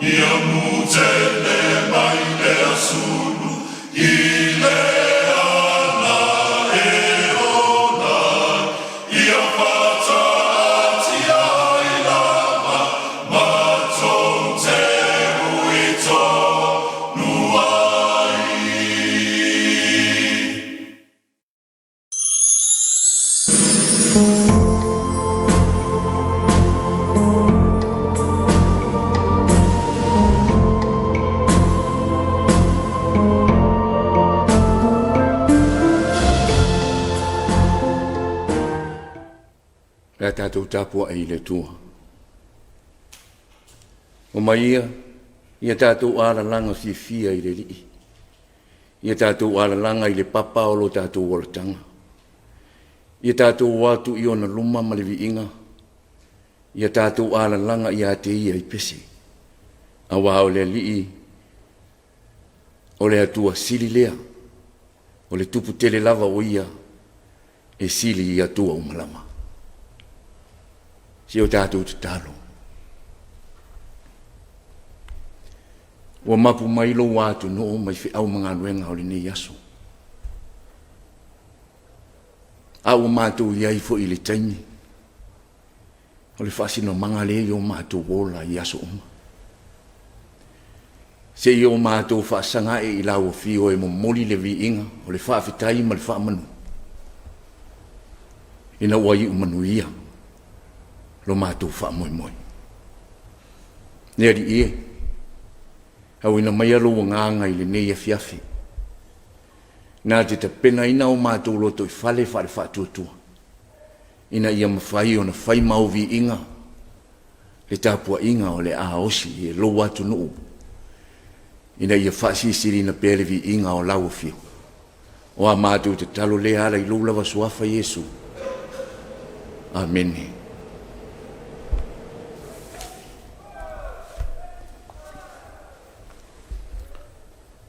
Ia mutele mai le asulu i le ala e ola ai, Ia faataatia ai lava matou te ui tonu ai. Pe a tatou tapuai i le Atua. Omai ia, ia tatou alalaga fiafia i le Alii. Ia tatou alalaga i le papa o lo tatou olataga. Ia tatou o atu i ona luma ma le viiga, ia tatou alalaga ia te ia i pese, aua o le Alii, o le Atua sili lea, o le Tupu tele lava o ia e sili i Atua uma lava. Si o tatou tatalo. Ua mapu mai lou atunuu mai feau ma galuega o lenei aso. A ua matou i ai foi i le taimi o le faasinomaga lea i o matou ola i aso uma. Se i o matou faasaga ae i lau afio e momoli le viiga o le faafetai ma le faamanu, ina ua iu manuia lo matou faamoemoe. Le Alii e, auina maia lou agaga i lenei afiafi, na te tapenaina o matou lotoifale faale-faatuatua, ina ia mafai ona fai ma au viiga le tapuaiga o le a osi e lou atunuu, ina ia faasilisiliina pea le viiga o lau afio. O a matou tatalo lea ala i lou lava suafa Iesu. Amene.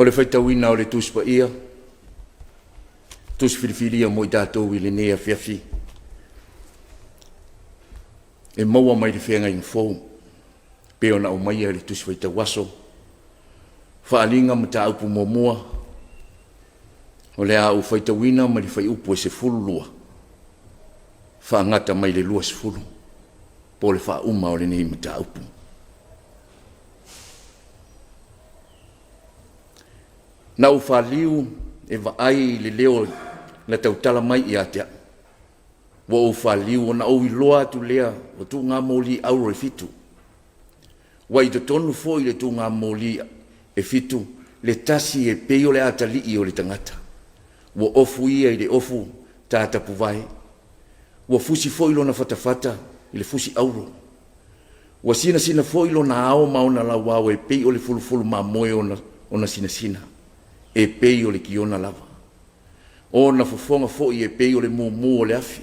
O le faitauina o le Tusi Paia, Tusi filifilia mo i tatou i lenei afiafi, e maua mai le Feagaiga Fou, pei ona aumaia i le Tusi Faitau Aso, Faaaliga Mataupu Muamua, o le a ou faitauina mai le fuaiupu e 12, faagata mai le 20, po o le faauma o lenei mataupu. Na ou faliu e vaai i le leo na tautala mai ia te au. Ua ou faliu ona ou iloa atu lea o tuugamoli auro e fitu. Ua i totonu foi le tuugamoli e fitu le tasi e pei o le atalii o le tagata. Ua ofu ia i le ofu tatapuvae, ua fusi foi lona fatafata i le fusi auro. Ua sinasina foi lona ao ma ona lauao e pei o le fulufulu mamoe ona sinasina, e pei o le kiona lava. O ona fofoga foi e pei o le mumu o le afi,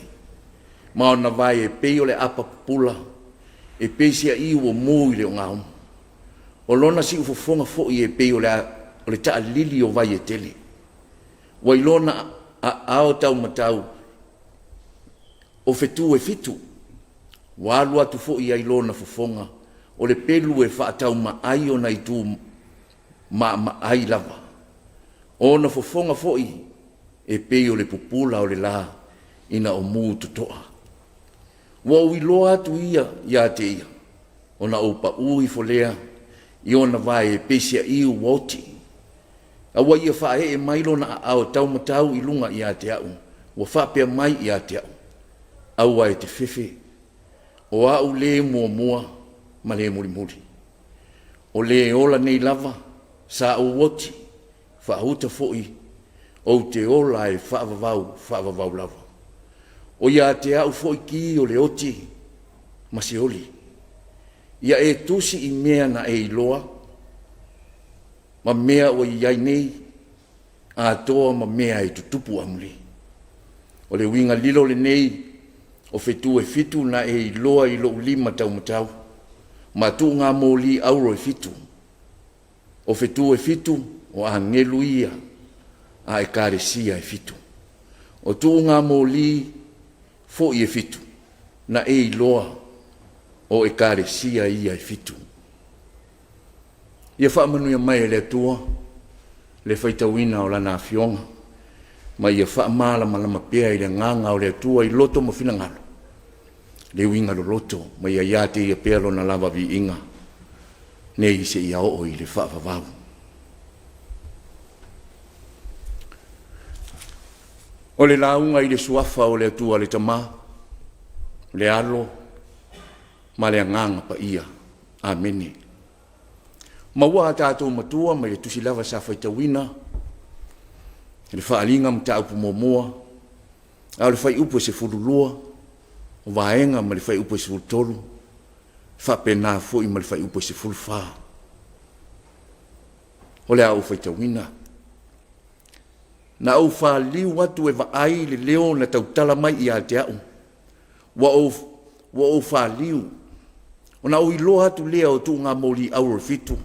ma ona vae e pei o le apa pupula, e pei se aiu ua mu i le ogaoga. O lona siufofoga foi e pei o le taalili o vai e tele. Ua i lona aao taumatau o fetu e fitu, ua alu atu foi ai lona fofoga, o le pelu e faataumaai ona itu maamaai lava. O ona fofoga foi e pei o le pupula o le la ina o mu totoa. Ua ou iloa atu ia ia te ia, ona ou pau ifo lea i ona vae e pei se aiu ua oti, a ua ia faaee mai lona aao taumatau i luga ia te au, ua faapea mai ia te au, Aua e te fefe, o au le muamua ma le mulimuli. O le ola nei lava, sa ou oti, faauta foi, ou te ola e faavavau, faavavau lava. O ia te au foi ki o le oti ma Seoli. Ia e tusi i mea na e iloa, ma mea ua i ai nei, atoa ma mea e tutupu amuli. O le uiga lilo lenei o fetu e fitu na e iloa i lou lima taumatau, ma tuugamoli auro e fitu. O fetu e fitu o agelu ia a ekalesia e fitu. O tuugamoli foi e fitu na e iloa o ekalesia ia e fitu. Ia faamanuia mai e le Atua le faitauina o Lana Afioga, ma ia faamalamalama pea i le Agaga o le Atua i loto ma finagalo le uiga loloto, ma ia ia te Ia pea Lona lava viiga nei seia oo i le faavavau. O le lauga i le Suafa o le Atua le Tama, le Alo ma le Agaga Paia. Amene. Ma ua a tatou matua mai le Tusi lava sa faitauina i le Faaaliga Mataupu muamua, a o le Fuaiupu e 12 o Vaega ma le Fuaiupu e 13, faapena foi ma le Fuaiupu e 14. O le a ou faitauina. Na ou faliu atu e vaai le leo na tautala mai ia te au, ua ou faliu ona ou iloa atu lea o tuugamoli auro e fitu,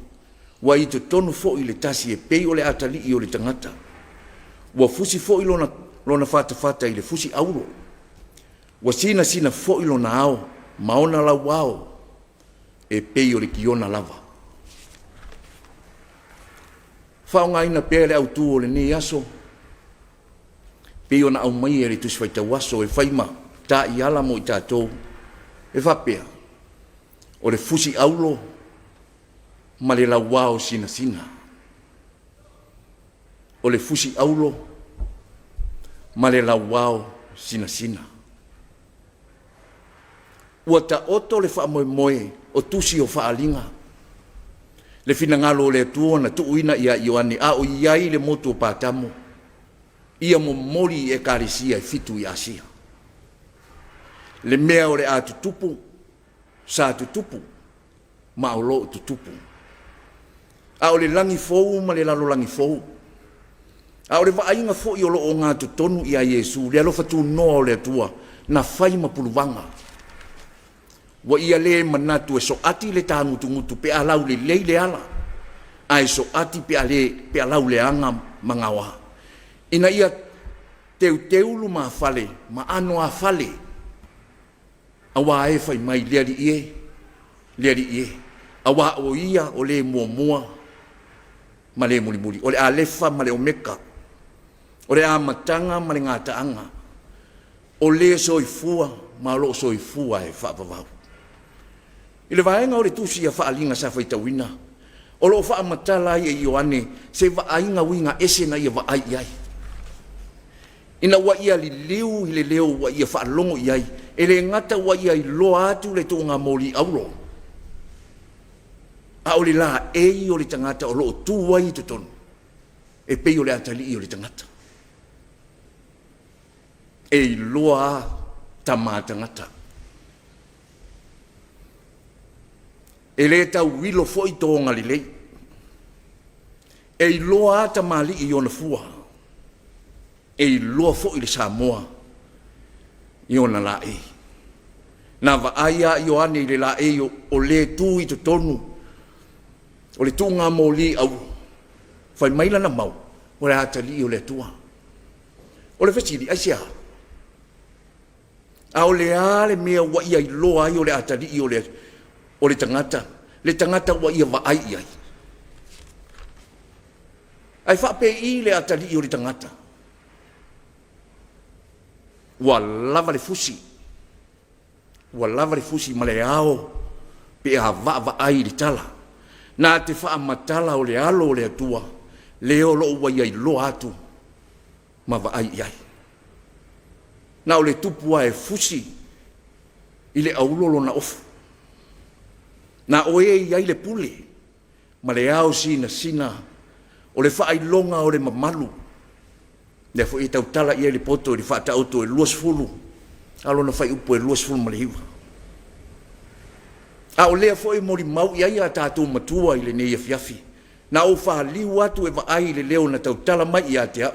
ua i totonu foi le tasi e pei o le atalii o le tagata, ua fusi foi lona fatafata i le fusi auro, ua sinasina foi lona ao ma ona lauao e pei o le kiona lava. Faaaogaina pea le autu o lenei aso pei ona aumaia i le Tusi Faitau Aso e fai ma taiala mo i tatou e faapea, o le fusi auro ma le lauao sinasina. O le fusi auro ma le lauao sinasina. Ua taoto le faamoemoe o tusi o Faaaliga, le finagalo o le Atua na tuuina ia Ioane a o i ai i le motu o Patamo, ia momoli i Ekalesia e fitu i Asia. Le mea o le a tutupu, sa tutupu ma o lo o tutupu. A o le lagi fou ma le lalolagi fou, a o le vaaiga foi o lo o ogatotonu ia Iesu, le alofa tunoa o le Atua na fai ma puluvaga, ua ia le manatu e soati le tagutugutu pe a laulelei le ala, ae soati pe a lauleaga ma gaoa, ina ia teuteu lumafale ma anoāfale aua e fai mai, “Le Alii e, le Alii e, aua o Ia o le muamua ma le mulimuli, o le Alefa ma le Omeka, o le Amataga ma le Gataaga, o le soifua ma o lo o soifua e faavavau.” I le vaega o le Tusi a Faaaliga sa faitauina, o lo o faamatala ai e Ioane se vaaiga uiga ese na ia vaai i ai, ina ua ia liliu i le leo ua ia faalogo i ai, e le gata ua ia iloa atu le tuugamoli auro, a o le laei o le tagata o lo o tu ai i totonu e pei o le atalii o le tagata. E iloa lava tama tagata. E le tauilo foi toga lelei. E iloa lava tamalii i ona fua. E iloa foi le Samoa i ona laei. Na vaai lava Ioane i le laei o le tu i totonu o le tuugamoli auro, fai mai lana mau, o le atalii o le Atua. O le fesili, aisea? A o le a le mea ua ia iloa ai o le atalii o le tagata, le tagata ua ia vaai i ai? Ae faapei le atalii o le tagata? Ua lava le fusi, ua lava le fusi ma le ao pe a vaavaai i le tala. Na te faamatala o le Alo o le Atua, le o lo o ua ia iloa atu ma vaai i ai. Na o le tupu lava e fusi i le auro lona ofu. Na o e i ai le pule ma le ao sinasina o le faailoga o le mamalu, lea foi e tautala i ai le poto i le Faataoto e 20 a o lona fuaiupu e 29. A o lea foi e molimau i ai a tatou matua i lenei afiafi, na ou faliu atu e vaai i le leo na tautala mai ia te au,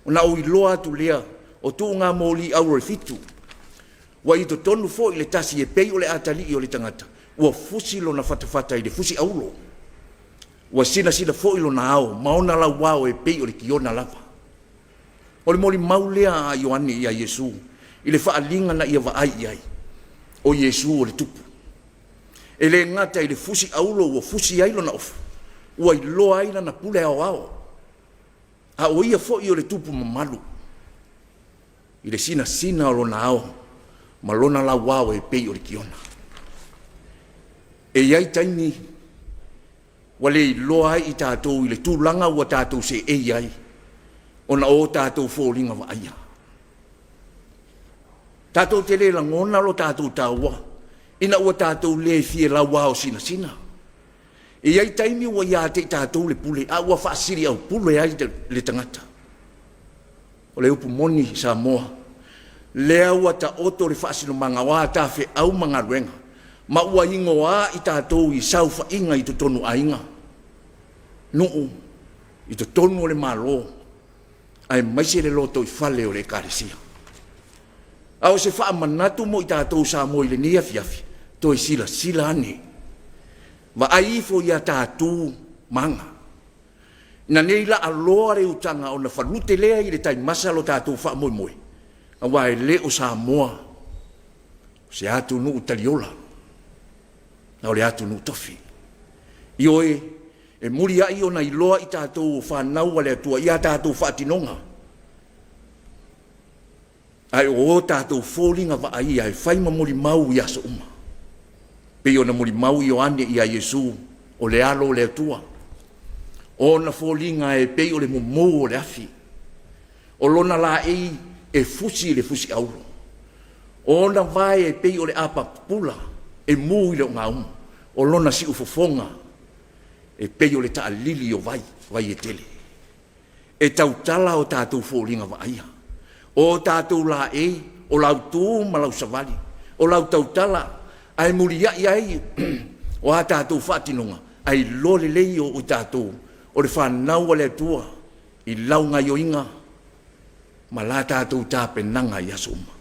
ona ou iloa atu lea o tuugamoli auro e fitu, ua i totonu foi le tasi e pei o le atalii o le tagata, ua fusi lona fatafata i le fusi auro, ua sinasina foi lona ao ma ona lauao e pei o le kiona lava. O le molimau lea a Ioane ia Iesu i le faaaliga na ia vaai i ai, o Iesu o le Tupu. E le gata i le fusi auro ua fusi ai lona ofu, Ua iloa ai lana pule aoao, a o ia foi o le tupu mamalu i le sinasina o lona ao ma lona lauao e pei o le tiona. E i ai taimi ua le iloa ai i tatou i le tulaga ua tatou seei ai ona o tatou foliga vaaia. Tatou te le lagona lo tatou taua ina ua tatou le fia lauaosinasina. E i ai taimi ua ia te i tatou le pule, a ua faasiliaupule ai le tagata. O le upu moni Samoa, lea ua taoto le faasinomaga o a ta feau ma galuega, ma ua igoa i tatou i saofaiga i totonu o aiga, nuu, i totonu o le Malo, aemaise le lotoifale o le Ekalesia. A o se faamanatu mo i tatou Samoa i lenei afiafi, toe silasila ane, vaai ifo ia ta tu ma aga, ina nei laaloa le utaga ona falute lea i le taimasa lo tatou faamoemoe, aua e le o Samoa o se atunuu taliola, a o le atunuu tofi. Ioe, e muliai ona iloa i tatou o fanau a le Atua i a tatou faatinoga, ae o o tatou foliga vaaia e fai ma molimau i aso uma, pei ona molimau Ioane ia Iesu, o le Alo o le Atua. O ona foliga e pei o le mumu o le afi, o lona laei e fusi i le fusiauro, o ona vae e pei o le apapupula e mu i le ogaumu, o lona siufofoga e pei o le taalili o vai, vai e tele. E tautala o tatou foliga vaaia, o tatou laei, o lau tu ma lau savali, o lau tautala, ae muliai ai o a tatou faatinoga, ae iloa lelei e i tatou o le fanau a le Atua i lau gaoioiga ma la tatou tapenaga i aso uma.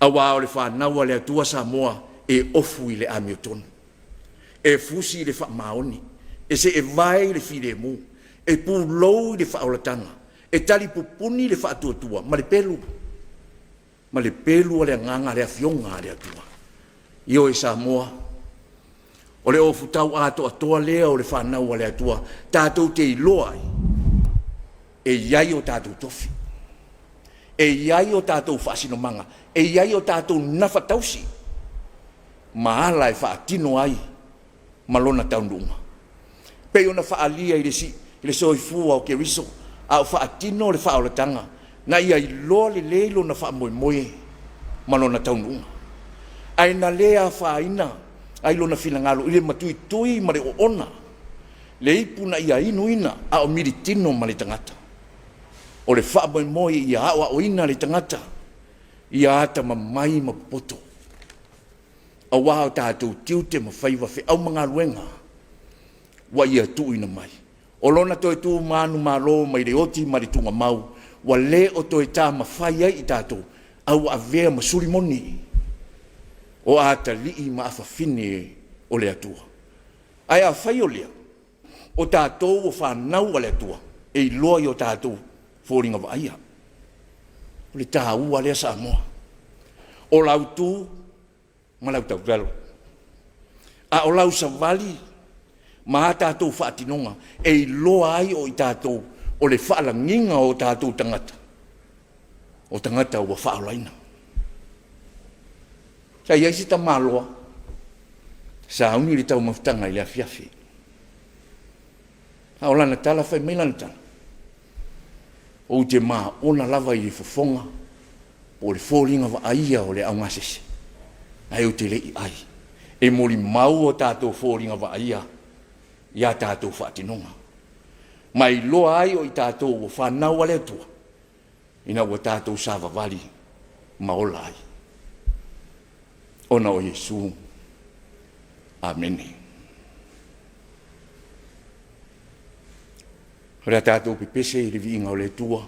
Aua o le fanau a le Atua Samoa, e ofu i le amiotonu, e fusi i le faamaoni, e seevae i le filemu, e pulou i le faaolataga, e talipupuni le faatuatua ma le pelu, ma le pelu o le Agaga le Afioga a le Atua. Ioe Samoa, o le ofutau atoatoa lea o le fanau a le Atua tatou te iloa ai e i ai o tatou tofi, e i ai o tatou faasinomaga, e i ai o tatou gafatausi ma ala e faatino ai ma lona taunuuga. E pei ona faaalia i le soifua o Keriso a o faatino le faaolataga, na ia iloa lelei lona faamoemoe ma lona taunuuga, ae na le afaina ai lona finagalo i le matuitui ma le oona, le ipu na ia inuina a o militino ma le tagata. O le faamoemoe ia aoaoina le tagata ia atamamai ma popoto, aua o tatou tiute ma faiva, feau ma galuega ua ia tuuina mai. O lona toe tu manumalo mai le oti ma le tuugamau ua le o toe tamafai ai i tatou, a ua avea ma suli moni o atalii ma afafine o le Atua. Ae afai o lea, o tatou o fanau a le Atua, e iloa i o tatou foliga vaaia. O le taua lea Samoa, o lau tu ma lau tautala, a o lau savali ma a tatou faatinoga e iloa ai o i tatou o le faalagiga o tatou tagata, o tagata ua faaolaina. Sa i ai si tamaloa sauni i le taumafataga i le afiafi, a o lana tala, fai mai lana tala, ou te maona lava i le fofoga po o le foliga vaaia o le augasese, ae ou te le i ai. E molimau o tatou foliga vaaia i a tatou faatinoga, ma e iloa ai o i tatou o fanau a le Atua ina ua tatou savavali ma ola ai ona o Iesu. Amene. O le a tatou pepese i le viiga o le Atua.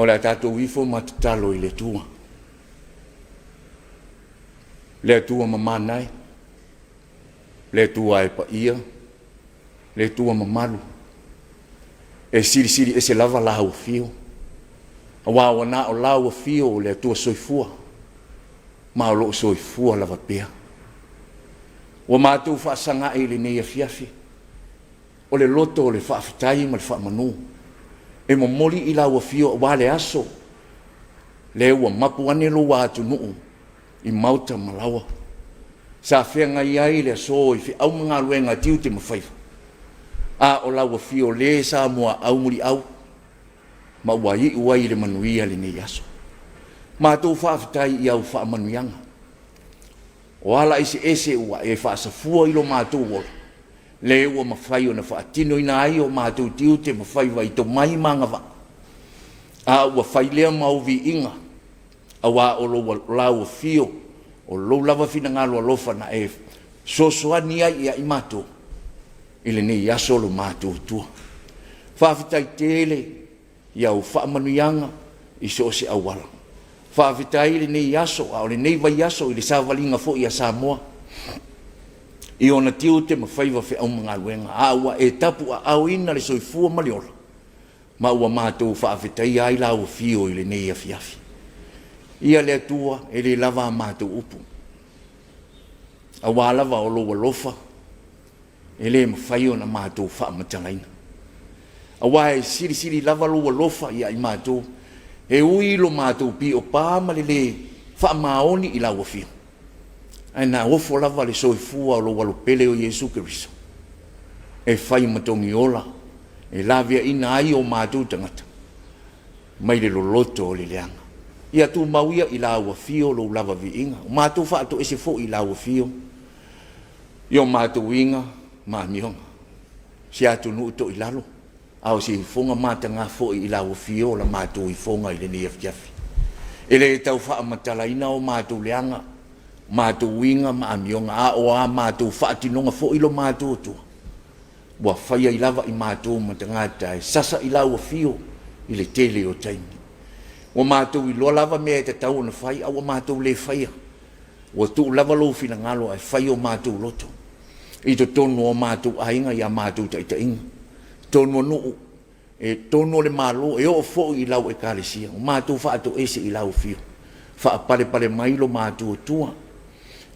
O le a tatou ifo ma tatalo i le Atua. Le Atua mamana e, le Atua e paia, le Atua mamalu, e silisili ese lava lau afio, aua ua na o lau afio o le Atua soifua, ma o lo o soifua lava pea. Ua matou faasagai i lenei afiafi, o le loto o le faafetai ma le faamanu e momoli i lau afio aua le aso lea ua mapu ane lou atunuu i maota ma laoa sa feagai ai le aso i feau ma galuega, tiute ma faiva, a o lau afio le sa muaau muliau ma ua iu ai i le manuia lenei aso. Matou faafetai i au faamanuiaga, o ala eseese ua e faasafua i lo matou ola, lea ua mafai ona faatinoina ai o matou tiute ma faiva i tomai ma agavaa, a ua fai lea ma ou viiga, aua o lau afio, o lou lava finagalo alofa na e fesoasoani ai ia i matou i lenei aso lo matou Atua. Faafetai tele i au faamanuiaga i so o se auala. Faafetai i lenei aso, a o lenei vaiaso i le savaliga foi a Samoa i ona tiute ma faiva, feau ma galuega, a ua e tapuaaoina le soifua ma le ola, ma ua matou faafetaia ai lau afio i lenei afiafi. Ia le Atua, e le lava a matou upu, aua lava o lou alofa e le mafai ona matou faamatalaina, aua e silisili lava lou alofa ia i matou, e ui i lo matou piopa ma le lē faamaoni i lau Afioga, ae na ofo lava le soifua o lou Alo pele o Iesu Keriso e fai ma togiola e laveaiina ai o matou tagata mai le loloto o le leaga. Ia tumau ia i lau Afio lou lava viiga, ua matou faatoese foi i lau Afio i o matou uiga ma amioga, se atunuu toilalo, a o se ifoga mataga foi i lau Afio la matou ifoga i lenei afiafi. E le tau faamatalaina o matou leaga, matou uiga ma amioga, a o a matou faatinoga foi lo matou Atua, ua fai ai lava i matou ma tagata e sasa i lau Afio i le tele o taimi. Ua matou iloa lava mea e tatau ona fai, a ua matou le faia. Ua tuu lava lou finagalo ae fai o matou loto i totonu o matou aiga i a matou taitaiga, totonu o nuu, i totonu o le Malo, e oo foi i lau Ekalesia, ua matou faatoese i lau Afio, faapalepale mai lo matou Atua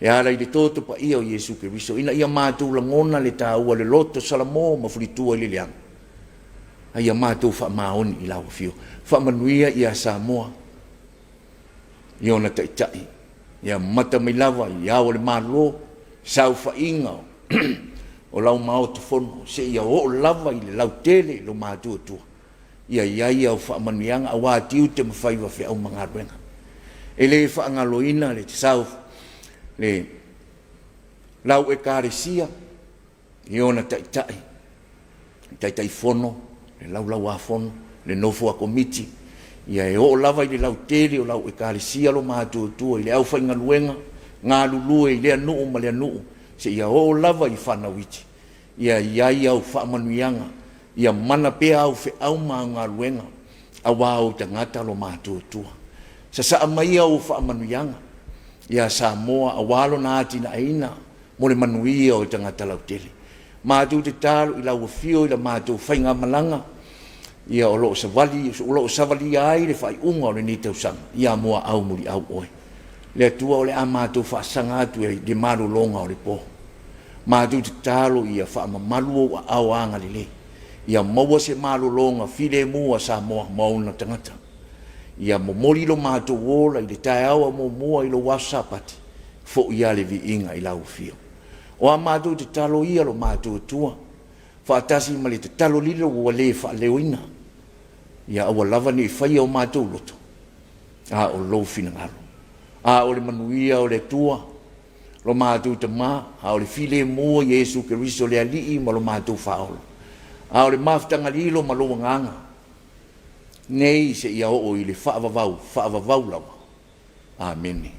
e ala i le Toto Paia o Iesu Keriso, ina ia matou lagona le taua o le loto salamo ma fulitua i le leaga, a ia matou faamaoni i lau Afio. Faamanuia ia Samoa i ona taitai, e amata mai lava i Le Ao o le Malo, saofaiga o lau Maota Fono, seia oo lava i le lautele lo matou Atua, ia i ai au faamanuiaga aua tiute ma faiva, feau ma galuega. E le faagaloina le sau le lau Ekalesia i ona taitai, Taitaifono, le Laulau-a-Fono, le nofo a Komiti, ia e oo lava i le lautele o lau Ekalesia lo matuatua i le aufaigaluega galulue i lea nuu ma lea nuu seia oo lava i fanau iti, ia i ai au faamanuiaga, ia mana pea au feau ma au galuega aua ou tagata lo matuatua. Sasaa maia au faamanuiaga ia Samoa aua lona atinaeina mo le manuia o tagata lautele. Matou te tatalo i lau afio i la matou faigamalaga ia o lo o savalia ai le faaiuga o lenei tausaga, ia muaau muliau oe. Le Atua o le a matou faasaga atu i le malologa o le po, matou tatalo ia faamamalu ou aao agalelei ia maua se malologa filemu a Samoa ma ona tagata. Ia momoli lo matou ola i le taeao muamua i lou Aso Sapati, foi lava le viiga i lau Afio. O a matou tatalo ia lo matou Atua, faatasi ma le tatalo lilo ua le faaleoina, ia aua lava ne i faia o matou loto, a o lou finagalo. A o le manuia o le Atua lo matou Tama, a o le filemu o Iesu Keriso le Alii ma lo matou Faaola, a o le mafutaga lilo ma lou Agaga, nei seia oo i le faavavau, faavavau lava. Amene.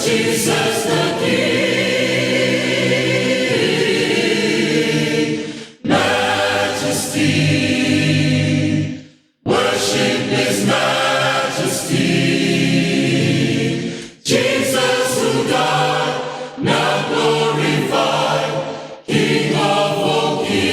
Jesus the King. Majesty, worship His Majesty. Jesus who died, now glorified, King of all kings.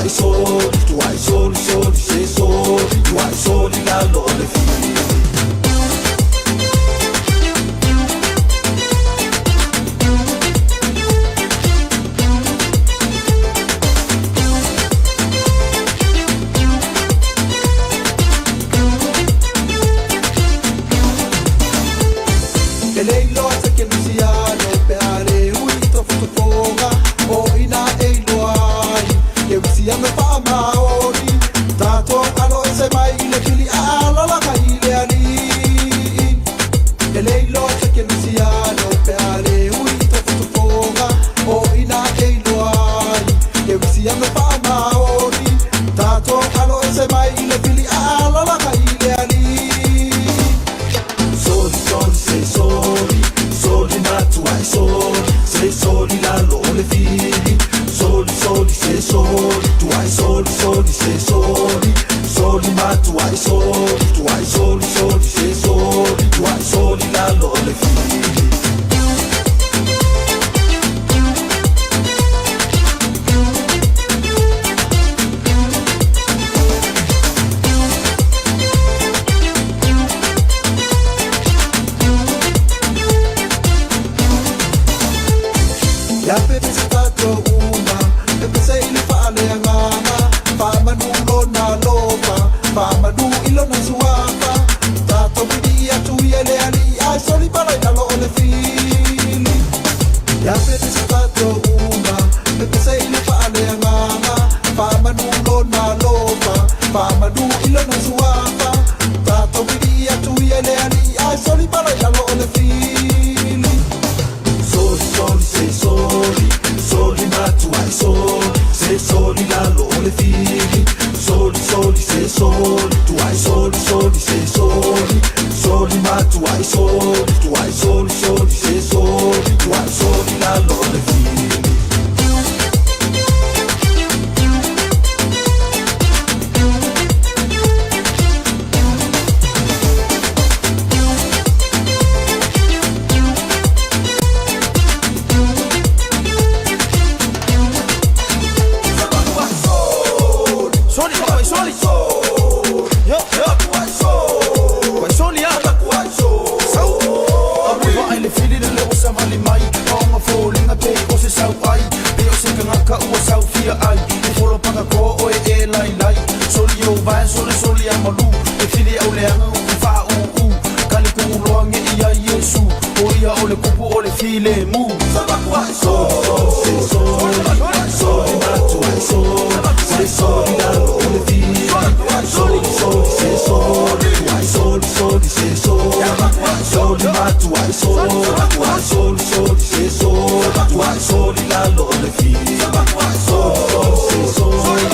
Tuai soli, tuai soli, soli, se soli, tuai soli lalo o le fili. E le iloa se kerisiano pe a le ui i tofotofoga o ina e iloa ai kerisiano faamaoni tatou alo ese mai i le fili a alalaga i le alii. E le iloa se kerisiano pe a le ui i tofotofoga o ina e iloa ai kerisiano faamaoni tatou alo ese mai i le fili a alalaga i le alii. Soli, soli, se soli, soli matuai soli, se soli lalo o le fili. Soli, soli, se soli, tuai soli, soli, se soli, soli matuai soli, tuai soli, soli, se soli, tuai soli lalo o le fili. Ia pepese tatou uma, pepese i le faaleagaga, faamanu lona alofa, faamanu i lona suafa. Tatou pili atu ia le alii ae soli pala i lalo o le fili. Ia pepese tatou uma, pepese i le faaleagaga, faamanu lona alofa, faamanu i lona suafa. Tatou pili atu ia le alii ae soli pala i lalo o le fili. Soli, soli, se soli, soli matuai soli, se soli lalo o le fili. Soli, soli, se soli, tuai soli, soli, se soli, soli matuai soli, tuai soli, soli, se soli, tuai soli lalo o le fili. Soli, soli, yo, yo, soli, sau. Ua ai le fili le leo sa vali mai Aonga fōlinga pe o se sau ai Pe o se kangaka ua sau fia ai E folo paka ko oe e lai lai Soli o vai soli soli a malu E fili au leanga uku wha u u Kali ku uloa nge ia Yesu O ia o le kupu o le file mu Soli, soli, soli, matuai soli, se soli lalo o le fili. Soli, soli, se soli, tuai soli, soli, se soli, soli matuai soli, tuai soli, soli, se soli, tuai soli lalo o le fili. Soli, soli, se soli,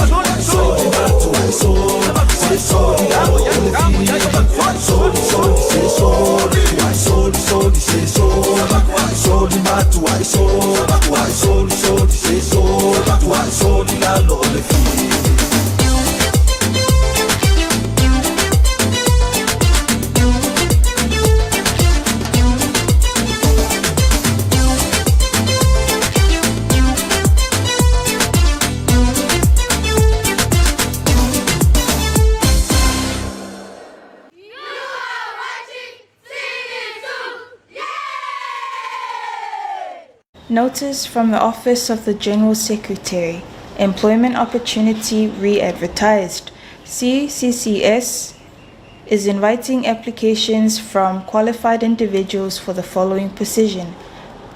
soli matuai soli, se soli lalo o le fili. Soli, soli, se soli, tuai soli, soli, se soli, soli matuai soli, tuai soli, soli, se soli, tuai soli lalo o le fili. You are watching TV2! Yay! Notice from the Office of the General Secretary. Employment opportunity readvertised. CCCS is inviting applications from qualified individuals for the following position.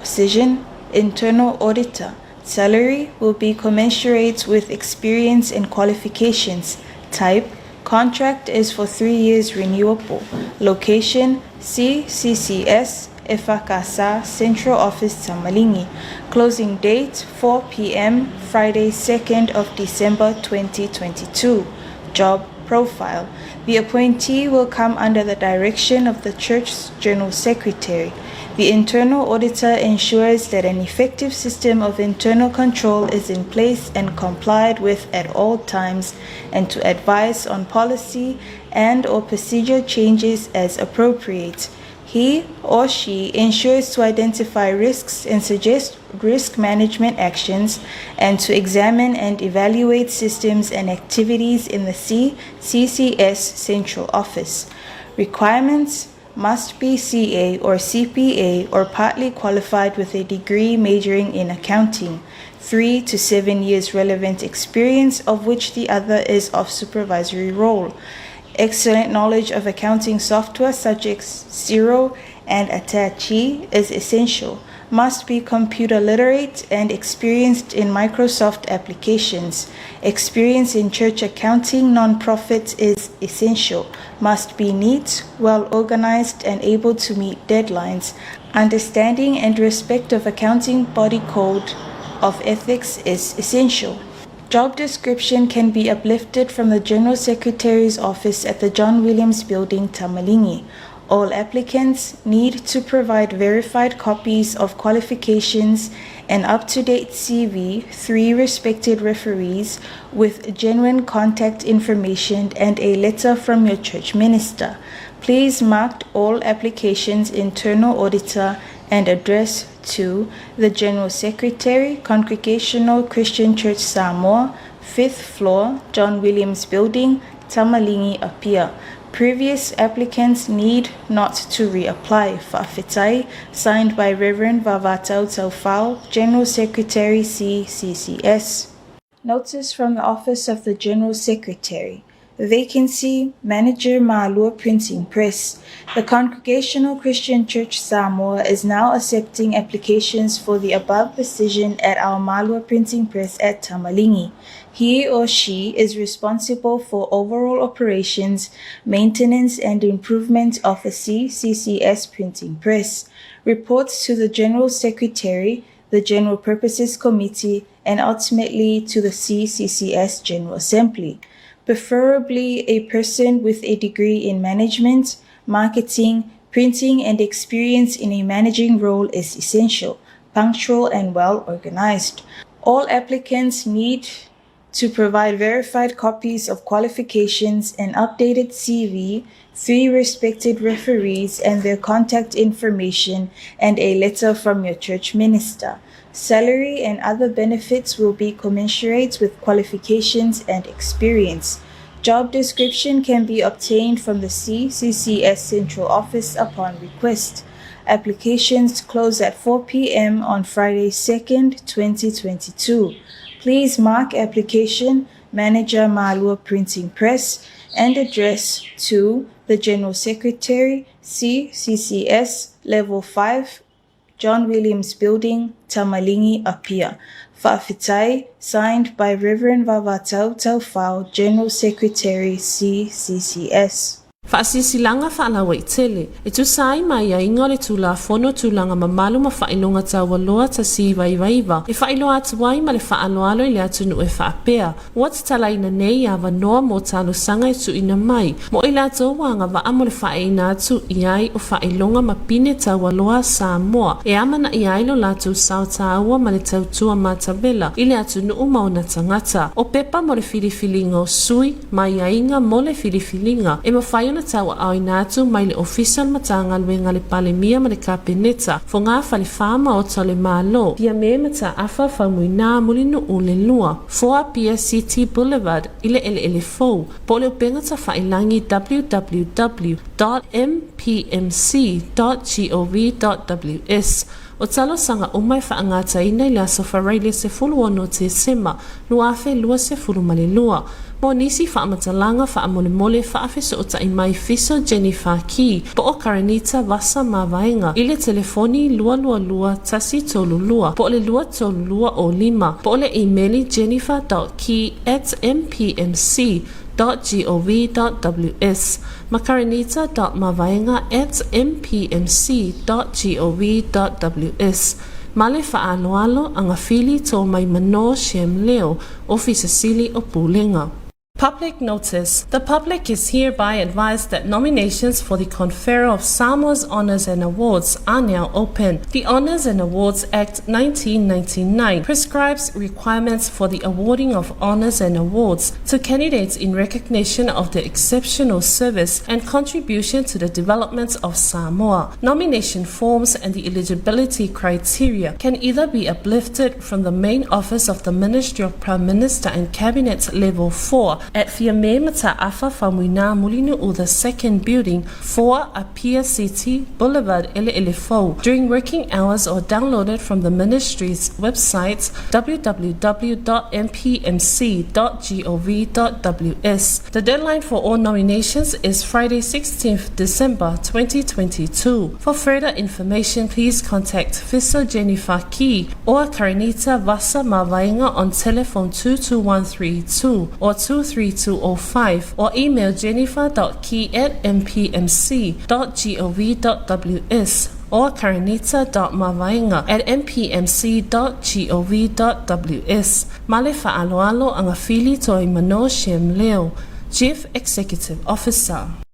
Position: Internal Auditor. Salary will be commensurate with experience and qualifications. Type: Contract is for 3 years renewable. Location: CCCS Efakasa Central Office, Tamalingi. Closing date: 4 p.m. Friday, 2nd of December 2022. Job profile: The appointee will come under the direction of the Church's General Secretary. The internal auditor ensures that an effective system of internal control is in place and complied with at all times, and to advise on policy and or procedure changes as appropriate. He or she ensures to identify risks and suggest risk management actions and to examine and evaluate systems and activities in the CCCS Central Office. Requirements must be CA or CPA or partly qualified with a degree majoring in accounting. 3 to 7 years relevant experience, of which the other is of supervisory role. Excellent knowledge of accounting software such as Xero and Attachie is essential. Must be computer literate and experienced in Microsoft applications. Experience in church accounting non-profits is essential. Must be neat, well organized, and able to meet deadlines. Understanding and respect of accounting body code of ethics is essential. Job description can be uplifted from the General Secretary's office at the John Williams Building, Tamalingi. All applicants need to provide verified copies of qualifications, an up-to-date CV, 3 respected referees with genuine contact information, and a letter from your church minister. Please mark all applications internal auditor and address to the General Secretary, Congregational Christian Church Samoa, 5th floor, John Williams Building, Tamalingi, Apia. Previous applicants need not to reapply. Fa'afetai, signed by Reverend Vavatau Taufao, General Secretary CCCS. Notice from the Office of the General Secretary. Vacancy, Manager Malua Printing Press. The Congregational Christian Church Samoa is now accepting applications for the above position at our Malua Printing Press at Tamalingi. He or she is responsible for overall operations, maintenance, and improvement of the CCCS Printing Press. Reports to the General Secretary, the General Purposes Committee, and ultimately to the CCCS General Assembly. Preferably a person with a degree in management, marketing, printing, and experience in a managing role is essential, punctual, and well organized. All applicants need to provide verified copies of qualifications, an updated CV, 3 respected referees and their contact information, and a letter from your church minister. Salary and other benefits will be commensurate with qualifications and experience. Job description can be obtained from the CCCS Central Office upon request. Applications close at 4 p.m. on Friday 2nd, 2022. Please mark application Manager Malua Printing Press and address to the General Secretary, CCCS Level 5, John Williams Building, Tamalingi, Apia. Fa'afetai, signed by Reverend Vavatau Taufao, General Secretary, CCCS. Faasilasilaga faalauaitele, e tusa ai ma aiaiga o le Tulafono Tulaga Mamalu ma Faailoga Taualoa 1999, e faailoa atu ai ma le faaaloalo i le atunuu e faapea, Ua tatalaina nei avanoa mo talosaga e tuuina mai mo i latou ua agavaa mo le faaeina atu i ai o faailoga ma pine taualoa a Samoa e amanaia ai lo latou sao taua ma le tautua matavela i le atunuu ma ona tagata. O pepa mo le filifiliga o sui ma aiaiga mo le filifiliga e mafai ona tauaaoina atu mai le Ofisa o le Matagaluega a le Palemia ma le Kapeneta, Fogafalefa Maota o le Malo, Fiame Mataafa Faumuina Mulinuu Lelua, 4 Apia City Boulevard i le eleele fou, po o le upega tafailangi www dot mpmc dot gov dot ws. O talosaga uma e faagataina i le aso Faraile 16 Tesema 2022. Mo nisi faamatalaga faamolemole faafesootai mai Fiso Jennifer Key po o Karenita Vasa Mavaega i le telefoni 222 132 po o le 232 o 5 po o le imeli jennifer dot key at mpmc dot gov dot ws ma karenita dot mavaega at mpmc dot gov dot ws Ma le faaaloalo, agafili tō mai manō Shem Leo, Ofisa Sili o Pulega. Public notice. The public is hereby advised that nominations for the conferral of Samoa's Honours and Awards are now open. The Honours and Awards Act 1999 prescribes requirements for the awarding of honours and awards to candidates in recognition of their exceptional service and contribution to the development of Samoa. Nomination forms and the eligibility criteria can either be uplifted from the main office of the Ministry of Prime Minister and Cabinet Level 4 at Fiame Mata'afa Faumuina Mulinu'u the Second Building, 4 Apia City, Boulevard Ele'ele during working hours or downloaded from the ministry's website www.mpmc.gov.ws. The deadline for all nominations is Friday 16th December 2022. For further information, please contact Fiso Jennifer Key or Karinita Vasa Mavaenga on telephone 22132 or 23205 or email jennifer.key at mpmc.gov.ws or karinita.mavaenga at mpmc.gov.ws. Ma le faaaloalo Agafili Toimano Shem Leo, Chief Executive Officer.